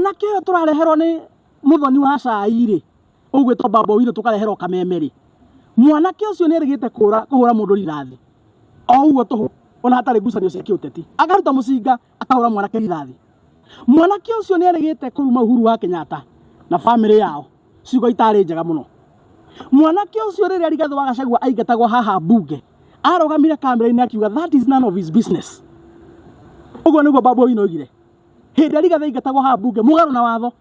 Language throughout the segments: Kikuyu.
Mwanake ũyũ tũrareherwo nĩ mũthoni wa cai rĩ, ũgwĩtwo Babu Owino tũkareherwo Kameme rĩ, mwanake ũcio nĩ erĩgĩte kũra kũhũra mũndũ rithathi o ũguo tũhũ ona hatarĩ ngucanio cia kĩũteti, akaruta mũcinga akahũra mwanake rithathi. Mwanake ũcio nĩ erĩgĩte kũruma Uhuru wa Kenyatta na bamĩrĩ yao ciugo itarĩ njega mũno. Mwanake ũcio rĩrĩa Rigathĩ wa Gachagua aingatagwo haha mbunge arũgamire kamera-inĩ akiuga that is none of his business. Ũguo nĩguo Babu Owino oigire. Hĩndĩ ĩrĩa Rigathĩ aingatagwo haha mbunge mũgarũ na watho,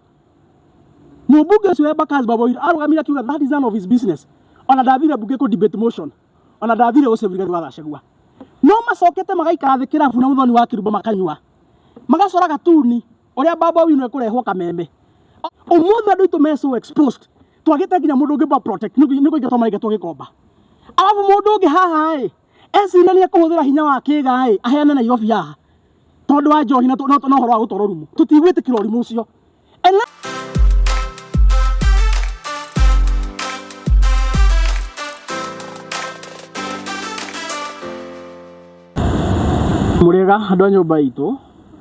mũmbunge ũcio wa Embakasi Babu Owino arũgamire akiuga that is none of his business. Ona ndathire mbunge kũ debate motion, ona ndathire gũ save Rigathĩ wa Gachagua. No macokete magaikara thĩ kĩrabu na mũthoni wa kĩrumba makanyua, magacora gatuni ũrĩa Babu Owino ekũrehwo Kameme. Ũmũthĩ andũ aitũ me so exposed, twagĩte nginya mũndũ ũngĩ protect nĩ kũingatwo maraingatwo gĩkomba. Arabu mũndũ ũngĩ haha ĩ eciria nĩ ekũhũthĩra hinya wa kĩga ĩ aheane Nairobi haha tondũ wa njohi na ũhoro wa gũtwarwo rumu. Tũtigwĩtĩkĩra ũrimũ ũcio. And Mũrĩega andũ a nyũmba itũ,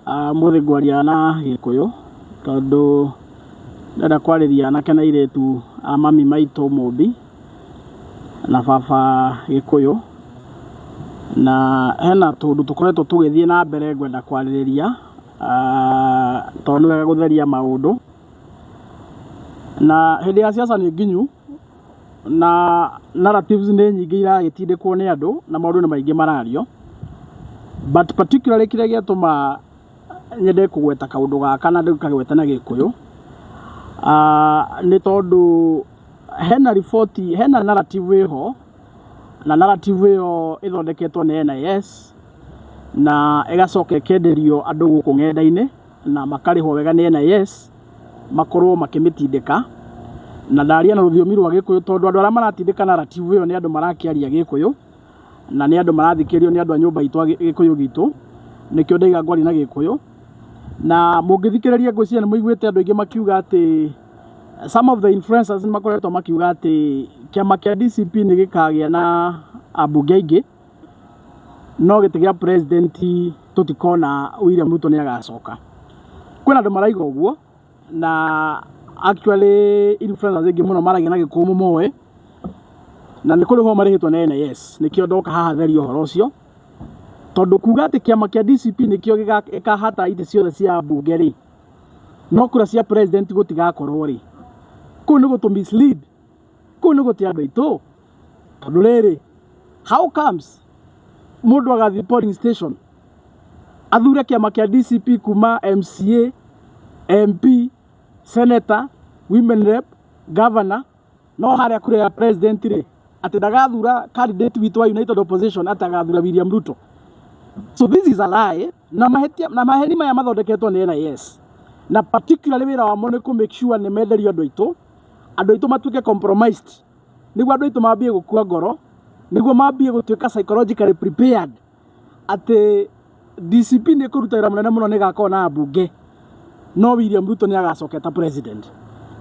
ũmũthĩ ngwaria na Gĩkũyũ tondũ ndĩrenda kwarĩria anake na airĩtu a mami maitũ Mũmbi na baba Gĩkũyũ, na hena tũũndũ tũkoretwo tũgĩthiĩ na mbere ngwenda kwarĩrĩria tondũ nĩ wega gũtheria maũndũ. Na hĩndĩ ya siasa nĩ nginyu na narratives nĩ nyingĩ iragĩtindĩkwo nĩ andũ na maũndũ nĩ maingĩ marario, but particularly kĩrĩa gĩatũma nyende kũgweta kaũndũ gaka na ndĩkagwete na Gĩkũyũ, nĩ tondũ hena riboti, hena narrative ĩho, na narrative ĩyo ĩthondeketwo nĩ NIS na ĩgacoka ĩkenderio andũ gũkũ ng'enda-inĩ na makarĩhwo wega nĩ NIS makorwo makĩmĩtindĩka. Na ndaria na rũthiomi rwa Gĩkũyũ tondũ andũ arĩa maratindĩka narrative ĩyo nĩ andũ marakĩaria Gĩkũyũ na nĩ andũ marathikĩrĩrio nĩ andũ a nyũmba itũ a Gĩkũyũ gitũ, nĩkĩo ndaiga ngwaria na Gĩkũyũ. Na mũngĩthikĩrĩria ngwĩciria nĩ mũiguĩte andũ aingĩ makiuga atĩ some of the influencers nĩ makoretwo makiuga atĩ kĩama kĩa DCP nĩ gĩkagĩa na ambunge aingĩ, no gĩtĩ gĩa president tũtikona William Ruto nĩ agacoka. Kwĩna andũ maraiga ũguo na actually influencers aingĩ mũno maragia na Gĩkũyũ mũmoĩ, na nĩ kũrĩhwo marĩhĩtwo nĩ NIS, nĩkĩo ndoka haha therie ũhoro ũcio. Tondũ kuga atĩ kĩama kĩa DCP nĩkĩo gĩkahata itĩ ciothe cia mbunge rĩ, no kura cia president gũtigakorwo rĩ, kũu nĩ gũtũ mislead, kũu nĩ gũte andũ aitũ. Tondũ rĩrĩ, how comes mũndũ agathiĩ polling station athure kĩama kĩa DCP kuma MCA, MP, senator, women rep, governor, no harĩa kura ya president rĩ, atĩ ndagathura candidate witũ wa United Opposition atĩ agathura William Ruto. So this is a lie na mahĩtia na maheni maya mathondeketwo nĩ NIS, na particularly wĩra wamo nĩ kũ make sure nĩ menderio andũ aitũ, andũ aitũ matuĩke compromised, nĩguo andũ aitũ mambie gũkua ngoro, nĩguo mambie gũtuĩka psychologically prepared atĩ DCP nĩ ĩkũruta wĩra mũnene mũno, nĩ ĩgakorwo na ambunge, no William Ruto nĩ agacoka ta president.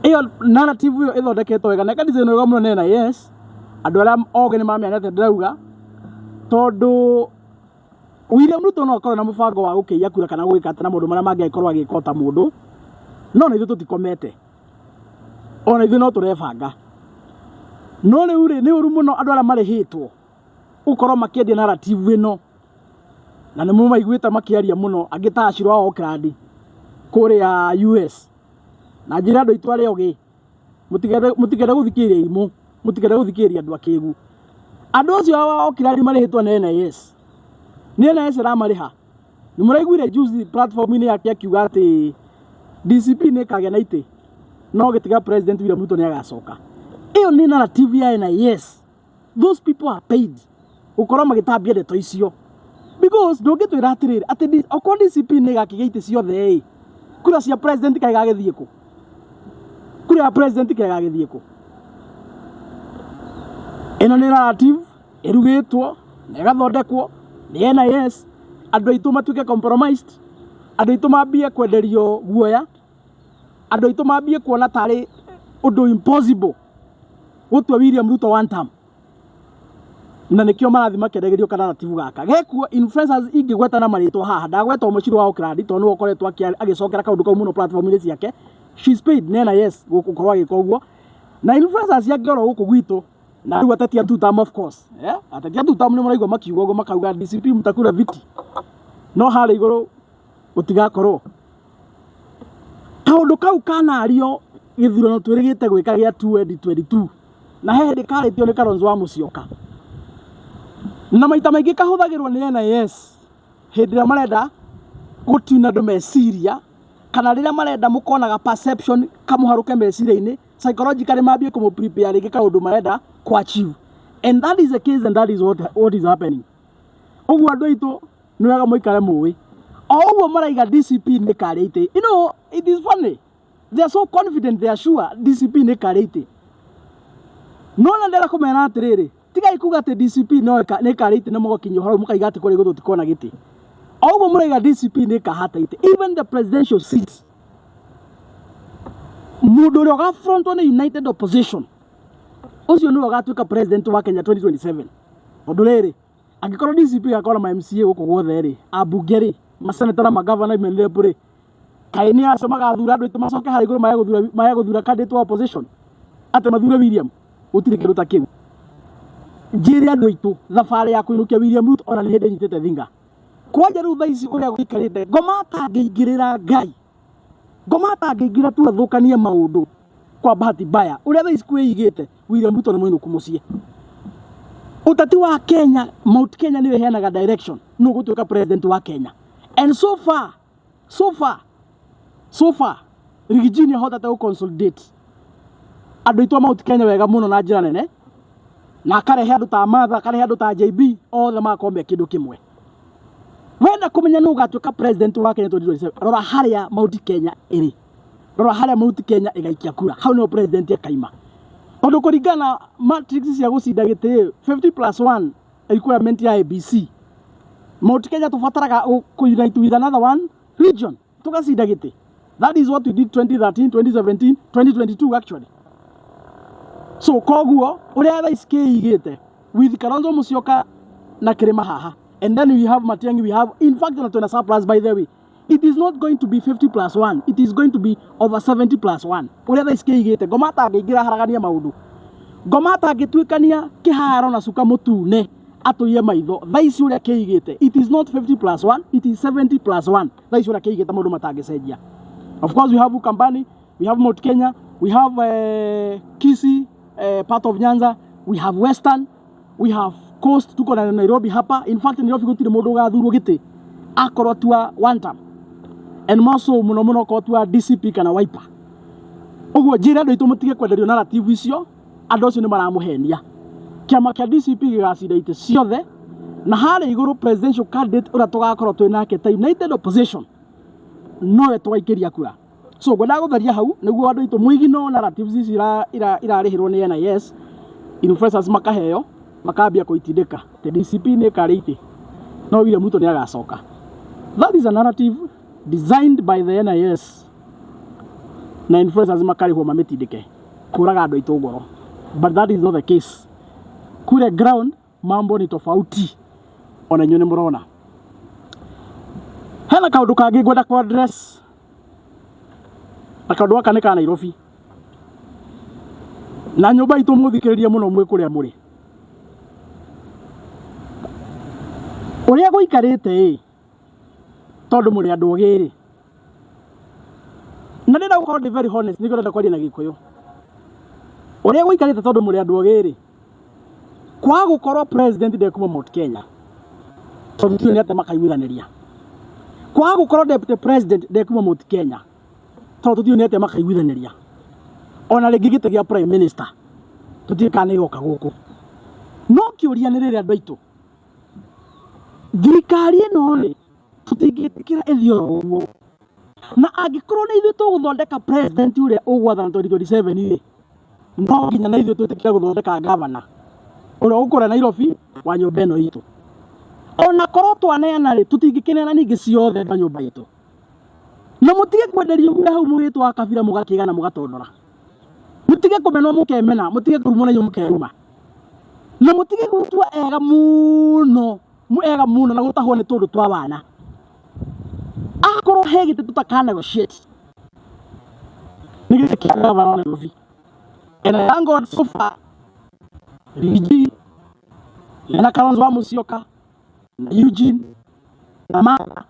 Ĩyo narrative ĩyo ĩthondeketwo wega na ĩka design wega mũno nĩ NIS. Andũ arĩa ogĩ nĩ mamenya atĩa ndĩrauga, tondũ William Ruto no akorwo na mũbango wa gũkĩiya kura kana gwĩka atĩa na maũndũ marĩa mangĩ angĩkorwo agĩka ta mũndũ, no na ithuĩ tũtikomete, ona ithuĩ no tũrebanga. No rĩu rĩ, nĩ ũru mũno andũ arĩa marĩhĩtwo gũkorwo makĩendia narrative ĩno, na nĩ mũmaiguĩte makĩaria mũno, angĩ ta Ashiro wa Oakland kũrĩa US. Na njĩre andũ aitũ arĩa ogĩ, mũtikende gũthikĩrĩria irimũ, mũtikende gũthikĩrĩria andũ akĩgu. Andũ acio a Oakland marĩhĩtwo nĩ NIS, nĩ NIS ĩramarĩha. Nĩ mũraiguire juzi platform-inĩ yake akiuga atĩ DCP nĩ ĩkagĩa na itĩ no gĩtĩ gĩa president William Ruto nĩ agacoka. Ĩyo nĩ narrative ya NIS. Those people are paid gũkorwo magĩtambia ndeto icio, because ndũngĩtwĩra atĩrĩrĩ atĩ okorwo DCP nĩ ĩgakĩgĩa itĩ ciothe ĩ, kura cia president kaĩ igagĩthiĩ kũ? Kura ya president kaĩ ĩgagĩthiĩ kũ? Ĩno nĩ narrative ĩrugĩtwo na ĩgathondekwo nĩ NIS, andũ aitũ matuĩke compromised, andũ aitũ mambie kwenderio guoya, andũ aitũ mambie kuona tarĩ ũndũ impossible gũtua William Ruto one term. Na nĩkĩo marathiĩ makĩendagĩrio kanaratibu gaka gekuo. Influencers ingĩgweta na marĩtwa haha, ndagweta Mũcirũ wa Oakland tondũ nĩwe ũkoretwo agĩcokera kaũndũ kau mũno platform-inĩ ciake. She's paid nĩ NIS gũkorwo agĩka ũguo, na influencers angĩ oro gũkũ gwitũ. Na rĩu ateti a tutam, of course, ateti a tutam nĩ mũraigua makiuga ũguo, makauga DCP mtakula viti, no harĩa igũrũ gũtigakorwo kaũndũ kau kanario. Gĩthurano twĩrĩgĩte gwĩka gĩa 2022 na he hĩndĩ karĩtio nĩ Kalonzo wa Musyoka, na maita maingĩ kahũthagĩrwo nĩ NIS hĩndĩ ĩrĩa marenda gũtuna andũ meciria, kana rĩrĩa marenda mũkonaga perception kamũharũke meciria-inĩ, psychologically mambie kũmũ prepare rĩngĩ kaũndũ marenda kũ achieve. And that is the case and that is what is happening. Ũguo andũ aitũ, nĩ wega mũikare mũĩ o ũguo maraiga DCP nĩ karĩa itĩ. It is funny, they are so confident, they are sure DCP nĩ karĩa itĩ. No na ndĩrenda kũmera atĩrĩrĩ, tigai kuga atĩ DCP no nĩ karĩa itĩ na mũgakinyia ũhoro mũkaiga atĩ kũrĩa igũrũ tũtikona gĩtĩ. O ũguo mũraiga DCP nĩ ĩkahata itĩ, even the presidential seat, mũndũ ũrĩa ũgafrontwo nĩ United Opposition, ũcio nĩwe ũgatuĩka president wa Kenya 2027. Tondũ rĩrĩ, angĩkorwo DCP ĩgakorwo na ma MCA gũkũ guothe rĩ, ambunge rĩ, maseneta na magavana, women rep rĩ, kaĩ nĩ acio magathura andũ aitũ macoke harĩa igũrũ mage gũthura candidate wa opposition, atĩ mathure William? Gũtirĩ kĩndũ ta kĩu. Njĩre andũ aitũ, thabarĩ ya kũinũkia William Ruto ona nĩ hĩndĩ nyitĩte thinga kwanja. Rĩu thaa ici ũrĩa gũikarĩte, ngoma atangĩingĩrĩra, Ngai, ngoma atangĩingĩra tu athũkanie maũndũ kwa bahati mbaya. Ũrĩa thaa ici kwĩigĩte, William Ruto nĩ mũinũku mũciĩ. Ũteti wa Kenya, Mount Kenya nĩyo ĩheanaga direction nũ gũtuĩka president wa Kenya, and so far, so far, so far, Riggy G nĩ ahotete gũ consolidate andũ aitũ a Mount Kenya wega mũno na njĩra nene, na akarehe andũ ta Martha, akarehe andũ ta JB, othe magakorwo me kĩndũ kĩmwe. Wenda kũmenya nũ ũgatuĩka president wa Kenya 2027, rora harĩa Mount Kenya ĩrĩ, rora harĩa Mount Kenya ĩgaikia kura, hau nĩho president akaima. Tondũ kũringana na matrix cia gũcinda gĩtĩ, 50 plus 1 requirement ya ABC, Mount Kenya tũbataraga kũ unite with another one region tugacinda gĩtĩ. That is what we did 2013, 2017, 2022 actually. So koguo ũrĩa thaa ici kĩigĩte with Kalonzo Musyoka na Kĩrĩma haha, and then we have Matiang'i, we have, in fact, na twina surplus. By the way, it is not going to be 50 plus 1, it is going to be over 70 plus 1. Ũrĩa thaa ici kĩigĩte, ngoma atangĩingĩra haragania maũndũ, ngoma atangĩtuĩkania kĩharo na cuka mũtune atũiye maitho, thaa ici ũrĩa kĩigĩte, it is not 50 plus 1, it is 70 plus 1. Thaa ici ũrĩa kĩigĩte, maũndũ matangĩcenjia. Of course we have Ukambani, we have Mount Kenya, we have Kisii, part of Nyanza, we have Western, we have Coast, tuko na Nairobi hapa. In fact, Nairobi gũtirĩ mũndũ ũgathurwo gĩtĩ akorwo tua one term, and more so mũno mũno korwo tua DCP kana Wiper. Ũguo njĩre andũ aitũ mũtige kwenderio narrative icio, andũ acio nĩ maramũhenia. Kĩama kĩa DCP gĩgacinda itĩ ciothe, na harĩa igũrũ presidential candidate ũrĩa tũgakorwo twĩ nake ta United Opposition nowe tũgaikĩria kura. So ngwendaga gũtheria hau nĩguo andũ aitũ mũigino narratives ici irarĩhĩrwo nĩ NIS, influencers makaheo, makambia kũitindĩka atĩ DCP nĩ ĩkarĩa itĩ no William Ruto nĩ agacoka. That is a narrative designed by the NIS na influencers makarĩhwo mamĩtindĩke kũraga andũ aitũ ngoro, but that is not the case. Kule ground mambo ni tofauti, ona inyuĩ nĩ mũrona. Hena kaũndũ kangĩ ngwenda ku address, na kaũndũ gaka nĩ ka Nairobi na nyũmba itũ. Mũthikĩrĩrie mũno mwĩ kũrĩa mũrĩ. Ũrĩa gũikarĩte ĩ, tondũ mũrĩ andũ ogĩ rĩ, na ndĩrenda gũkorwo ndĩ very honest, nĩguo ndĩrenda kwaria na Gĩkũyũ. Ũrĩa gũikarĩte, tondũ mũrĩ andũ ogĩ rĩ, kwaga gũkorwo president ndekuma Mount Kenya, tondũ tiũĩ nĩ atĩa makaiguithanĩria. Kwaga gũkorwo deputy president ndekuma Mount Kenya, tondũ tũtiũĩ nĩ atĩa makaiguithanĩria. Ona rĩngĩ gĩtĩ gĩa prime minister tũtiũĩ kana nĩ gĩgoka gũkũ. No kĩũria nĩ rĩrĩ, andũ aitũ, thirikari ĩno rĩ, tũtingĩtĩkĩra ĩthiĩ oro ũguo. Na angĩkorwo nĩ ithuĩ tũgũthondeka president ũrĩa ũgwathana 2027 rĩ, no nginya na ithuĩ twĩtĩkĩre gũthondeka gavana ũrĩa ũgũkũra Nairobi wa nyũmba ĩno itũ. Ona korwo twaneana rĩ, tũtingĩkĩneana ningĩ ciothe na nyũmba itũ. Na mũtige kwenderio guoya hau mũgĩtwo wa kabira, mũgakĩgana, mũgatondora. Mũtige kũmenwo mũkemena, mũtige kũrumwo na inyuĩ mũkeruma. Na mũtige gũtua ega mũno, ega mũno na gũtahwo nĩ tũndũ twa wana. Akorwo he gĩtĩ tũtaka negotiate nĩ gĩtĩ kĩa gavana wa Nairobi. And I thank God so far Riggy G na Kalonzo wa Musyoka na Eugene na Martha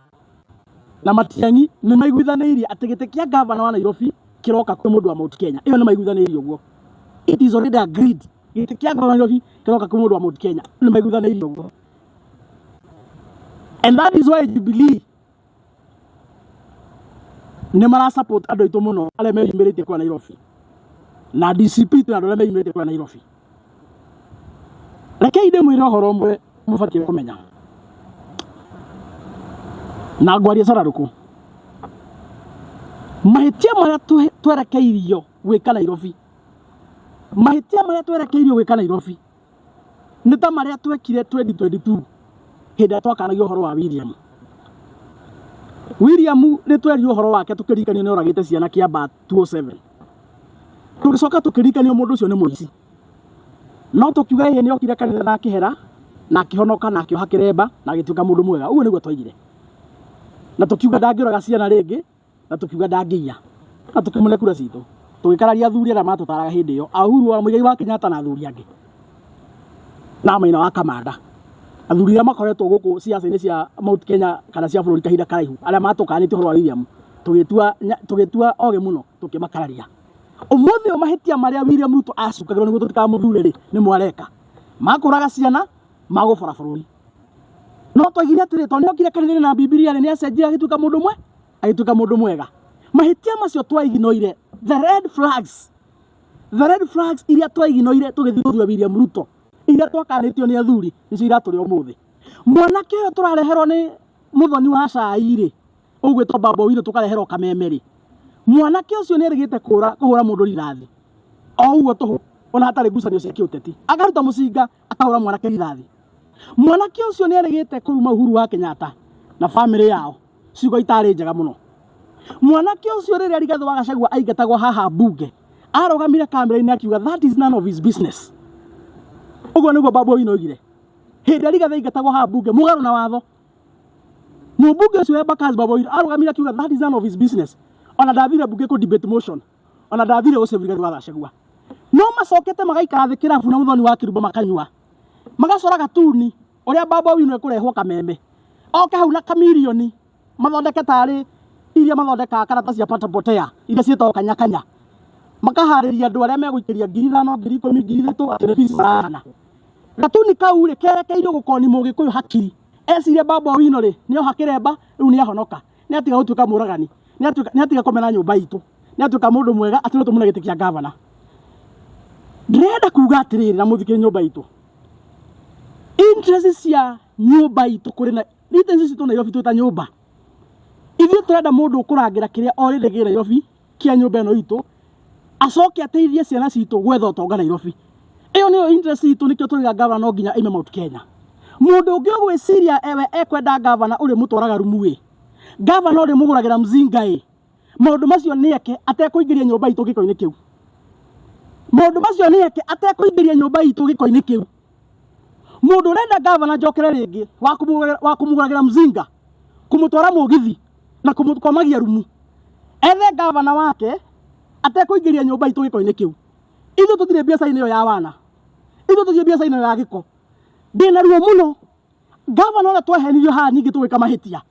na Matiang'i nĩ maiguithanĩirie atĩ gĩtĩ kĩa gavana wa Nairobi kĩroka kwĩ mũndũ wa Mount Kenya. Ĩyo nĩ maiguithanĩirie ũguo. It is already agreed. Gĩtĩ kĩa gavana wa Nairobi kĩroka kwĩ mũndũ wa Mount Kenya. Nĩ maiguithanĩirie ũguo. And that is why Jubilee nĩ mara support andũ aitũ mũno arĩa meyumĩrĩtie kwa Nairobi. Na DCP twĩ andũ arĩa meyumĩrĩtie kwa Nairobi. Rekei ndĩmwĩre ũhoro ũmwe mũbatiĩ kũmenya. Na ngwaria cararũkũ. Mahĩtia marĩa twerekeirio gwĩka Nairobi, mahĩtia marĩa twerekeirio gwĩka Nairobi nĩ ta marĩa twekire 2022 hĩndĩ ĩrĩa twakanagia ũhoro wa William. William nĩ twerirwo ũhoro wake tũkĩririkanio nĩ oragĩte ciana Kĩambaa 207. Tũgĩcoka tũkĩririkanio mũndũ ũcio nĩ mũici. No tũkiuga ĩhĩ nĩ okire kanitha na akĩhera na akĩhonoka na akĩoha kĩremba na agĩtuĩka mũndũ mwega. Ũguo nĩguo twaigire. Na tũkiuga ndangĩũraga ciana rĩngĩ na tũkiuga ndangĩiya. Na tũkĩmũne kura citũ. Tũgĩkararia athuri arĩa matũtaraga hĩndĩ ĩyo, a Uhuru wa Muigai wa Kenyatta na athuri angĩ. Na Maina wa Kamanda. Athuri arĩa makoretwo gũkũ siasa-inĩ cia Mount Kenya kana cia bũrũri kahinda karaihu arĩa matũkanĩtie ũhoro wa William tũgĩtua ogĩ mũno tũkĩmakararia. Ũmũthĩ ũyũ mahĩtia marĩa William Ruto acukagĩrwo nĩguo tũtikamũthure rĩ nĩmo areka. Makũraga ciana, magũbora bũrũri. No twaigire atĩrĩ, tondũ nĩokire kanitha-inĩ na Bibilia rĩ, nĩacenjire agĩtuĩka mũndũ mwe, agĩtuĩka mũndũ mwega. Mahĩtia macio twaiginoire, the red flags, the red flags iria twaiginoire tũgĩthiĩ gũthura William Ruto, iria twakanĩtio nĩ athuri, nĩcio iratũrĩa ũmũthĩ. Mwanake ũyũ tũrareherwo nĩ mũthoni wa cai rĩ, ũgwĩtwo Babu Owino tũkareherwo Kameme rĩ, mwanake ũcio nĩ erĩgĩte kũhũra mũndũ rithathi o ũguo tũhũ, ona hatarĩ ngucanio cia kĩũteti, akaruta mũcinga akahũra mwanake rithathi. Mwanake ũcio nĩ erĩgĩte kũruma Uhuru wa Kenyatta na bamĩrĩ yao ciugo itarĩ njega mũno. Mwanake ũcio rĩrĩa Rigathĩ wa Gachagua aingatagwo haha mbunge, arũgamire kamera-inĩ akiuga that is none of his business. Ũguo nĩguo Babu Owino oigire. Hĩndĩ ĩrĩa Rigathĩ aingatagwo haha mbunge mũgarũ na watho, mũmbunge ũcio wa Embakasi Babu Owino arũgamire akiuga that is none of his business. Ona ndathire mbunge kũ debate motion, ona ndathire gũcave Rigathĩ wa Gachagua. No macokete magaikara thĩ kĩrabu na mũthoni wa Kĩrumba makanyua, magacora gatuni ũrĩa Babu Owino ekũrehwo Kameme, oke hau na kamirioni mathondeke tarĩ iria mathondekaga karata cia patapotea iria ciĩtagwo kanyakanya, makaharĩria andũ arĩa megũikĩria 5,000, 10,000, 3,000 atĩ nĩ fees marahana. Gatuni kau rĩ kerekeirwo gũkoni mũgĩkũyũ hakiri. Eciria Babu Owino rĩ nĩoha kĩremba rĩu nĩahonoka, nĩatiga gũtuĩka mũragani, nĩatiga kũmena nyũmba itũ, nĩatuĩka mũndũ mwega atĩ no tũmũne gĩtĩ kĩa gavana. Ndĩrenda kuga atĩrĩrĩ na mũthikĩrĩrie nyũmba itũ, interest cia nyũmba itũ kũrĩ na interest citũ Nairobi twĩ ta nyũmba, ithuĩ tũrenda mũndũ ũkũrangĩra kĩrĩa already kĩ Nairobi kĩa nyũmba ĩno itũ, acoke ateithie ciana citũ gwetha ũtonga Nairobi. Ĩyo nĩyo interest itũ, nĩkĩo tũrauga gavana no nginya aime Mount Kenya. Mũndũ ũngĩ ũgwĩciria ewe ekwenda gavana ũrĩ mũtwaraga rumu ĩ, gavana ũrĩ mũgũragĩra mzinga ĩ, maũndũ macio nĩeke atekũingĩria nyũmba itũ gĩko-inĩ kĩu. Maũndũ macio nĩeke atekũingĩria nyũmba itũ gĩko-inĩ kĩu. Mũndũ ũrenda gavana njokere rĩngĩ wa kũmũgũragĩra mzinga, kũmũtwara mũgithi na kũmũkomagia rumu, ethe gavana wake atekũingĩria nyũmba itũ gĩko-inĩ kĩu. Ithuĩ tũtirĩ biacara-inĩ ĩyo ya wana, ithuĩ tũtirĩ biacara-inĩ ĩyo ya gĩko. Ndĩna ruo mũno gavana ũrĩa twahenirio haha ningĩ tũgĩka mahĩtia.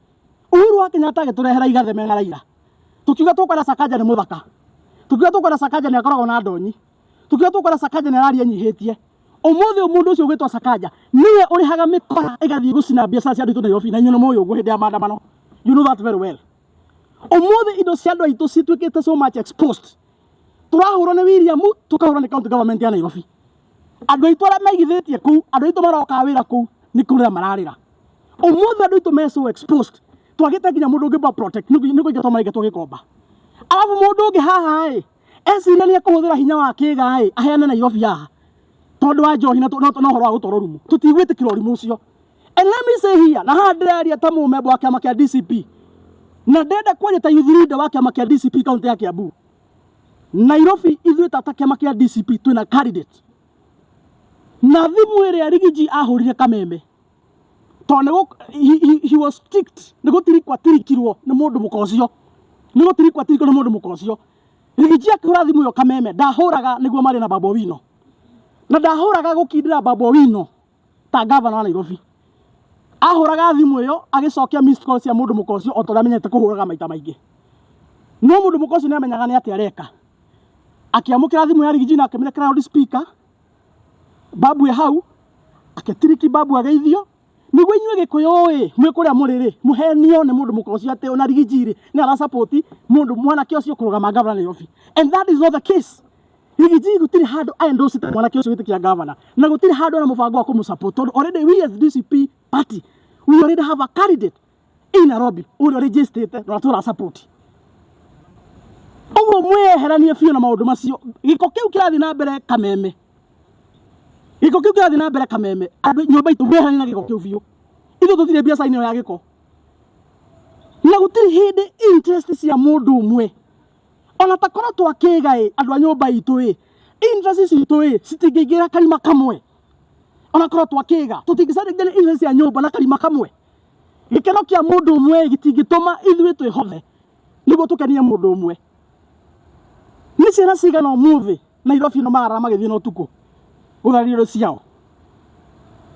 Uhuru wa Kenyatta agĩtũrehera igathe mena Raila, tukiuga tũkwenda Sakaja nĩ mũthaka, tukiuga tũkwenda Sakaja nĩ akoragwo na ndonyi, tukiuga tũkwenda Sakaja nĩ araria enyihĩtie. Ũmũthĩ ũyũ mũndũ ũcio ũgwĩtwo Sakaja nĩwe ũrĩhaga mĩkora ĩgathiĩ gũcina biacara cia andũ aitũ Nairobi, na inyuĩ nĩ mũĩ ũguo hĩndĩ ya maandamano. You know that very well. Ũmũthĩ indo cia andũ aitũ cituĩkĩte so much exposed. Tũrahũrwo nĩ William, tũkahũrwo nĩ county government ya Nairobi. Andũ aitũ arĩa maigithĩtie kũu, andũ aitũ marokaga wĩra kũu, nĩ kũrĩra mararĩra. Ũmũthĩ andũ aitũ me so exposed, twagĩte nginya mũndũ ũngĩ protect, nĩ kũingatwo maraingatwo gĩkomba. Arabu mũndũ ũngĩ haha ĩ, eciria nĩ ekũhũthĩra hinya wa kĩga ĩ, aheane Nairobi haha tondũ wa njohi na ũhoro wa gũtwarwo rumu. Tũtigwĩtĩkĩra ũrimũ ũcio. And let me say here, na haha ndĩraria ta mũmemba wa kĩama kĩa DCP, na ndĩrenda kwaria ta youth leader wa kĩama kĩa DCP kaunti ya Kiambu. Nairobi ithuĩ ta kĩama kĩa DCP twĩna candidate. Na thimũ ĩrĩa Riggy G ahũrire Kameme, tondũ he was tricked, nĩ gũtirikwo atirikirwo nĩ mũndũ mũka ũcio, nĩ gũtirikwo atirikirwo nĩ mũndũ mũka ũcio. Riggy G akĩhũra thimũ ĩyo Kameme, ndahũraga nĩguo marĩ na Babu Owino, na ndahũraga gũkindĩra Babu Owino ta gavana wa Nairobi. Ahũraga thimũ ĩyo agĩcokia missed call cia mũndũ mũka ũcio, o ta ũrĩa amenyete kũhũraga maita maingĩ. No mũndũ mũka ũcio nĩ amenyaga nĩ atĩa areka. Akĩamũkĩra thimũ ya Riggy G na akĩmĩrekera loud speaker, Babu e hau, akĩtiriki Babu ageithio. Nĩguo inyuĩ Gĩkũyũ ĩ, mwĩ kũrĩa mũrĩ rĩ, mũhenio nĩ mũndũ mũka ũcio atĩ ona Riggy G rĩ, nĩ arasupport mũndũ mwanake ũcio kũrũgama gavana Nairobi. And that is not the case. Riggy G gũtirĩ handũ aendorsete mwanake ũcio gĩtĩ kĩa gavana, na gũtirĩ handũ ena mũbango wa kũmũsupport, tondũ already we as DCP party, we already have a candidate in Nairobi ũrĩa registered na tũra support. Ũguo mwĩyeheranie biũ na maũndũ macio. Gĩko kĩu kĩrathiĩ na mbere Kameme, gĩko kĩu kĩrathiĩ na mbere Kameme, andũ nyũmba itũ, mwĩyeheranie na gĩko kĩu biũ. Ithuĩ tũtirĩ biacara-inĩ ĩyo ya gĩko, na gũtirĩ hĩndĩ interest cia mũndũ ũmwe, ona ta korwo twakĩga ĩ, andũ a nyũmba itũ ĩ, interest citũ ĩ citingĩingĩra karima kamwe. Ona korwo twakĩga, tũtingĩcarĩria interest cia nyũmba na karima kamwe. Gĩkeno kĩa mũndũ ũmwe gĩtingĩtũma ithuĩ twĩhothe nĩguo tũkenie mũndũ ũmwe. Nĩ ciana cigana ũmũthĩ Nairobi ĩno marara magĩthiĩ na ũtukũ gũtharia indo ciao?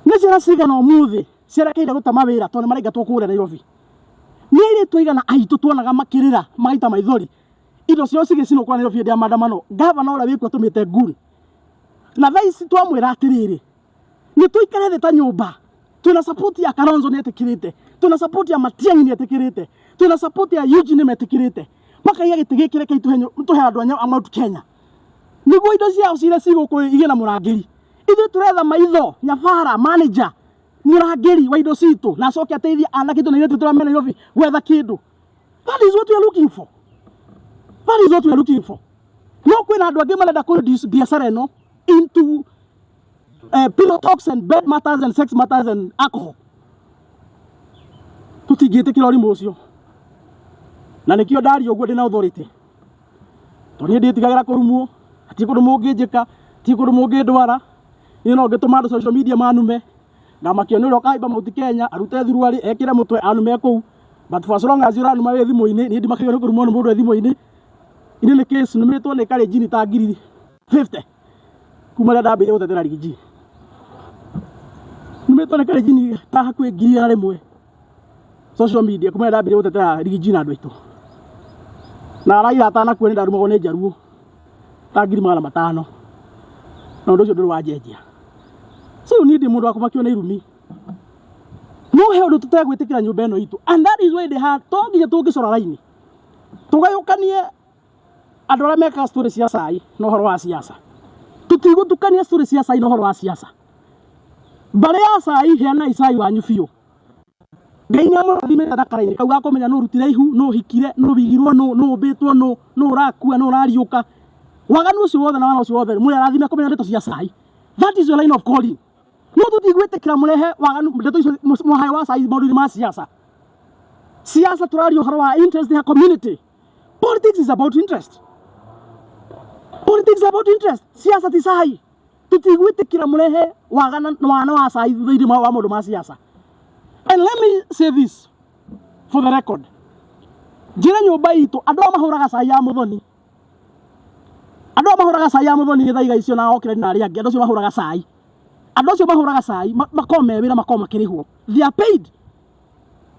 Nĩ ciana cigana ũmũthĩ cierekeire gũte mawĩra tondũ nĩ maraingatwo kũrĩa Nairobi? Nĩ airĩtu aigana aitũ tuonaga makĩrĩra magaita maithori, indo ciao cigĩcinwo kũrĩa Nairobi hĩndĩ ya maandamano, gavana ũrĩa wĩkuo atũmĩte nguru? Na thaa ici twamwĩra atĩrĩrĩ, nĩ tũikare thĩ ta nyũmba. Twĩna support ya Kalonzo, nĩ etĩkĩrĩte. Twĩna support ya Matiang'i, nĩ etĩkĩrĩte. Twĩna support ya Eugene, nĩ metĩkĩrĩte. Makaiga gĩtĩ gĩkĩ rekei tũhe andũ a Mount Kenya nĩguo indo ciao ciria cigũkũ igĩe na mũrangĩri. Ithuĩ tũretha maitho nyabara manager, mũrangĩri wa indo citũ, na acoke ateithie anake itũ na airĩtu tũrĩa me Nairobi gwetha kĩndũ. That is what we are looking for. That is what we are looking for. No kwĩna andũ angĩ marenda kũ reduce biacara ĩno into pillow talks and bed matters and sex matters and alcohol. Tũtingĩtĩkĩra ũrimũ ũcio, na nĩkĩo ndaria ũguo ndĩna authority, tondũ niĩ ndiĩtigagĩra kũrumwo. Hatirĩ kũndũ mũngĩnjĩka, hatirĩ kũndũ mũngĩndwara. Niĩ no ngĩtũma andũ social media manume, ngamakio nĩ ũrĩa ũkahaimba Mount Kenya arute thuruarĩ ekĩre mũtwe anume kũu. But for as long as ũranuma wĩ thimũ-inĩ, niĩ ndimakagio nĩ kũrumwo nĩ mũndũ wĩ thimũ-inĩ. Inĩ nĩ case numĩtwo nĩ Kalenjin ta 50,000 kuma rĩrĩa ndambĩrĩria gũtetera Riggy G. Numĩtwo nĩ Kalenjin ta hakuhĩ 100,000 social media kuma rĩrĩa ndambĩrĩria gũtetera Riggy G na andũ aitũ. Na Raila atanakua nĩ ndarumagwo nĩ Njaruo ta 500,000, na ũndũ ũcio ndũrĩ wanjenjia. So niĩ ndĩ mũndũ wa kũmakio nĩ irumi, no he ũndũ tũtegwĩtĩkĩra nyũmba ĩno itũ, and that is why they had to nginya tũngĩcora raini tũgayũkanie andũ arĩa mekaga story cia cai na ũhoro wa siasa. Tũtigũtukania story cia cai na ũhoro wa siasa. Mbarĩ ya cai, heanai cai wanyu biũ. Ngai nĩ amũrathimĩte na karaini kau ga kũmenya nũ ũrutire ihu, nũ ũhikire, nũ wigirwo, nũ ũmbĩtwo, nũ ũrakua, nũ ũrariũka. Waganu ũcio wothe na wana ũcio wothe, mũrĩ arathime kũmenya ndeto cia cai. That is your line of calling. No tũtigwĩtĩkĩra mũrehe waganu, ndeto icio, mũhae wa cai maũndũ-inĩ ma siasa. Siasa tũraria ũhoro wa interest ya community. Politics is about interest. Politics is about interest. Siasa ti cai. Tũtigwĩtĩkĩra mũrehe wagana wana wa cai thĩinĩ wa maũndũ ma siasa. And let me say this for the record. Njĩre nyũmba itũ, andũ aya mahũraga cai ya mũthoni, andũ aya mahũraga cai ya mũthoni gĩthaiga icio na okĩra na arĩa angĩ, andũ acio mahũraga cai, andũ acio mahũraga cai makoragwo me wĩra, makoragwo makĩrĩhwo. They are paid.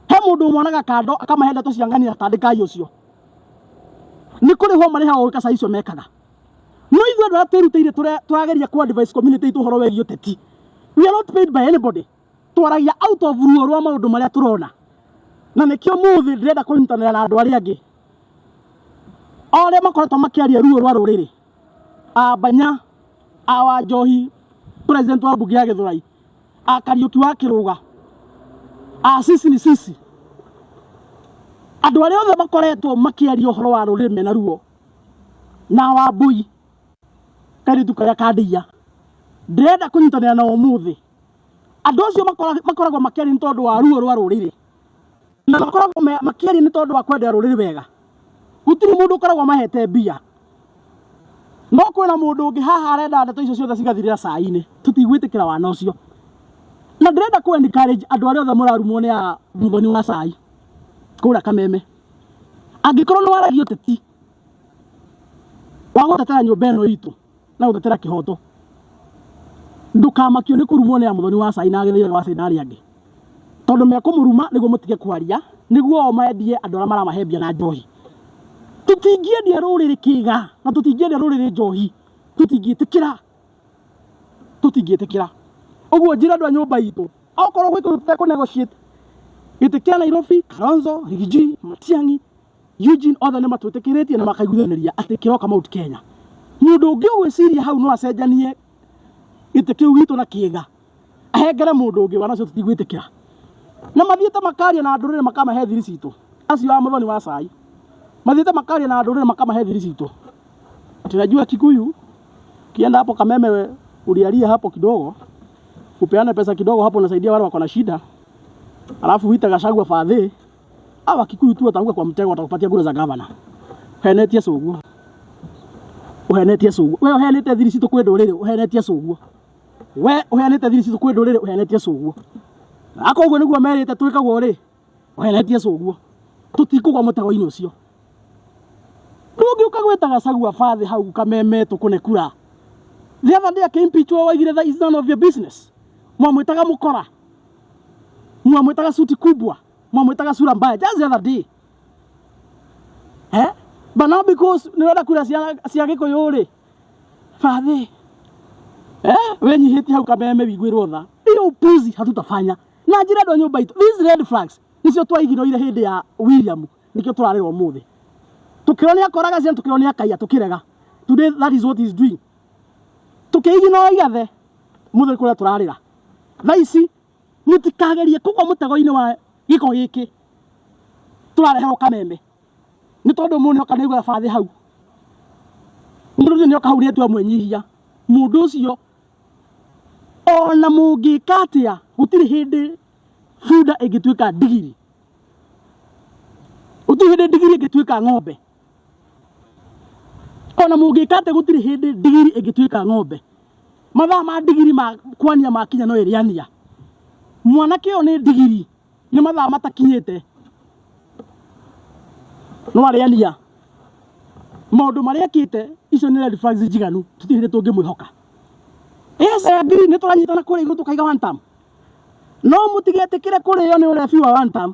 He mũndũ ũmonaga kando akamahe ndeto cia ng'ania, tandĩkai ũcio nĩ kũrĩhwo marĩhagwo gwĩka cai icio mekaga. No ithuĩ andũ arĩa twĩrutĩire tũrageria ku advise community itũ ũhoro wĩgiĩ ũteti, we are not paid by anybody. Twaragia out of ruo rwa maũndũ marĩa tũrona, na nĩkĩo mũthĩ ndĩrenda kũnyitanĩra na andũ arĩa angĩ o arĩa makoretwo makĩaria ruo rwa rũrĩrĩ, a Banya, a Wanjohi, president wa mbunge ya Gĩthũrai, a Kariũki wa Kĩrũga, a Sisi ni Sisi, andũ arĩa othe makoretwo makĩaria ũhoro wa rũrĩrĩ mena ruo, na Wambui kairĩtu karĩa kandeia. Ndĩrenda kũnyitanĩra na ũmũthĩ andũ acio makoragwo makĩaria nĩ tondũ wa ruo rwa rũrĩrĩ, na makoragwo makĩaria nĩ tondũ wa kwendera rũrĩrĩ wega. Gũtirĩ mũndũ ũkoragwo mahete mbia. No kwĩna mũndũ ũngĩ haha arenda ndeto icio ciothe cigathirĩra cai-inĩ. Tũtigwĩtĩkĩra wana ũcio. Na ndĩrenda kũ encourage andũ arĩa othe mũrarumwo nĩ a mũthoni wa cai kũrĩa Kameme. Angĩkorwo nĩ waragia ũteti wa gũtetera nyũmba ĩno itũ na gũtetera kĩhoto, ndũkamakio nĩ kũrumwo nĩ a mũthoni wa cai na agĩthĩi wa cai na arĩa angĩ. Tondũ mekũmũruma nĩguo mũtige kwaria, nĩguo o mendie andũ arĩa maramahe mbia na njohi. Tũtingĩendia rũrĩrĩ kĩga na tũtingĩendia rũrĩrĩ njohi, tũtingĩtĩkĩra, tũtingĩtĩkĩra. Ũguo njĩra andũ a nyũmba itũ, okorwo gwĩ kũndũ tũtekũ negotiate, gĩtĩ kĩa Nairobi, Kalonzo, Riggy, Matiang'i, Eugene othe nĩ matwĩtĩkĩrĩtie na makaiguithanĩria atĩ kĩroka Mount Kenya. Mũndũ ũngĩ ũgwĩciria hau no acenjanie gĩtĩ kĩu gitũ na kĩga ahengere mũndũ ũngĩ wana ũcio tũtigwĩtĩkĩra. Na mathiĩte makaria na ndũrĩrĩ makamahe thiri citũ, acio a mũthoni wa cai mathiĩte makaria na ndũrĩrĩ makamahe thiri citũ. Tunajua Kikuyu kienda hapo Kameme ulialia hapo kidogo, upeane pesa kidogo hapo, unasaidia wale wako na shida, alafu uite Gachagua fadhi hawa Kikuyu tu wataanguka kwa mtego, watakupatia kura za gavana. Uhenetie cuguo, uhenetie cuguo, we uheanite thiri citũ kwĩ ndũrĩrĩ, uhenetie cuguo, we uheanite thiri citũ kwĩ ndũrĩrĩ, uhenetie cuguo. Akorwo ũguo nĩguo merĩte twĩkagwo rĩ, uhenetie cuguo, tũtikũgwa mũtego-inĩ ũcio. Ndũngĩũka gwĩta Gachagua bathi hau Kameme tũkũne kura. The other day akĩimpeachwo waigire that is none of your business. Mwamwĩtaga mũkora, mwamwĩtaga suti kubwa, mwamwĩtaga sura mbaya just the other day. Eh? But now because nĩũrenda kura cia Gĩkũyũ rĩ, bathi eh, wenyihĩtie hau Kameme wiguĩrwo tha. Hiyo upuzi hatutafanya. Na njĩra andũ a nyũmba itũ, these red flags nĩcio twaiginoire hĩndĩ ya William, nĩkĩo tũrarĩra ũmũthĩ. Tukĩrwo nĩ akoraga ciana, tukĩrwo nĩ akaiya, tukĩrega. Today that is what he is doing. Tukĩiginora igathe, mũthĩ kũrĩa tũrarĩra. Thaa ici mũtikagerie kũgwa mũtego-inĩ wa gĩko gĩkĩ tũrareherwo Kameme. Nĩ tondũ mũndũ nĩoka nĩaiguaga bathĩ hau. Mũndũ ũcio nĩoka hau nĩatua mwĩnyihia. Mũndũ ũcio ona mũngĩka atĩa gũtirĩ hĩndĩ bunda ĩngĩtuĩka ndigiri. Gũtirĩ hĩndĩ ndigiri ĩngĩtuĩka ng'ombe. Ona mũngĩka atĩa gũtirĩ hĩndĩ ndigiri ĩngĩtuĩka ng'ombe. Mathaa ma ndigiri ma kwania makinya no ĩrĩania. Mwanake ũyũ nĩ ndigiri, nĩ mathaa matakinyĩte no arĩania. Maũndũ marĩa ekĩte icio nĩ red flags njiganu, tũtirĩ hĩndĩ tũngĩmwĩhoka. Yes, I agree, nĩ tũranyitana kũrĩa igũrũ tũkaiga one term. No mũtigetĩkĩre kũrĩo nĩ ũrebi wa one term.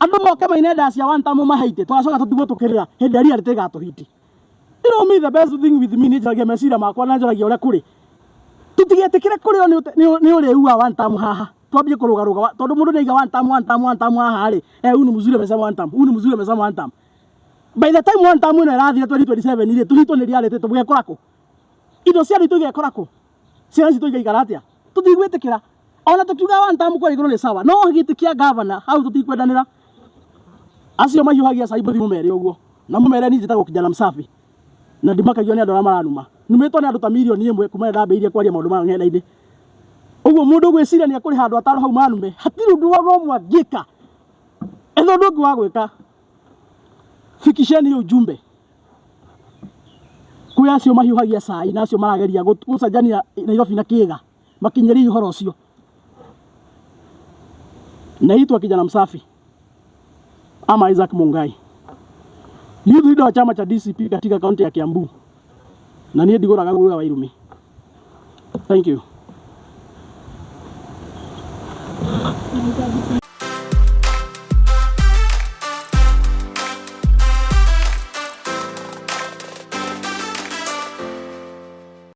Andũ moke maine ndaci cia one term maheite, tũgacoka tũtigwo tũkĩrĩra hĩndĩ ĩrĩa reality ĩgatũhiti. You know me, the best thing with me nĩ njaragia meciria makwa na njaragia ũrĩa kũrĩ. Tũtigetĩkĩre kũrĩo nĩ ũrĩu wa one term haha. Twambie kũrũgarũga tondũ mũndũ nĩaiga one term, one term, one term haha rĩ, eh, huyu ni mzuri amesema one term, huyu ni mzuri amesema one term. By the time one term ĩno ĩrathira 2027 rĩ, tũhitwo nĩ reality tũgekora kũ? Indo cia andũ igekora kũ? Ciana citũ igaikara atĩa? Tũtigwĩtĩkĩra. Ona tũkiuga one term kũrĩa igũrũ nĩ sawa, no gĩtĩ kĩa gavana hau tũtikwendanĩra. Acio mahiũhagia cai mũthiĩ mũmere ũguo. Na mũmere niĩ njĩtagwo kijana msafi. Na ndimakagio nĩ andũ arĩa maranuma. Numĩtwo nĩ andũ ta mirioni ĩmwe kuma rĩrĩa ndambĩrĩirie kwaria maũndũ maya ng'enda-inĩ. Ũguo mũndũ ũgwĩciria nĩ ekũrĩha andũ atano hau manume, hatirĩ ũndũ ona ũmwe angĩka. Etha ũndũ ũngĩ wa gwĩka. Fikisheni hiyo ujumbe kwĩ acio mahiũhagia cai na acio marageria gũcenjania Nairobi na kĩga, makinyĩrie ũhoro ũcio. Naitwa kijana msafi ama Isaac Mungai, youth leader wa chama cha DCP katika kaunti ya Kiambu, na niĩ ndigũraga guoya wa irumi. Thank you.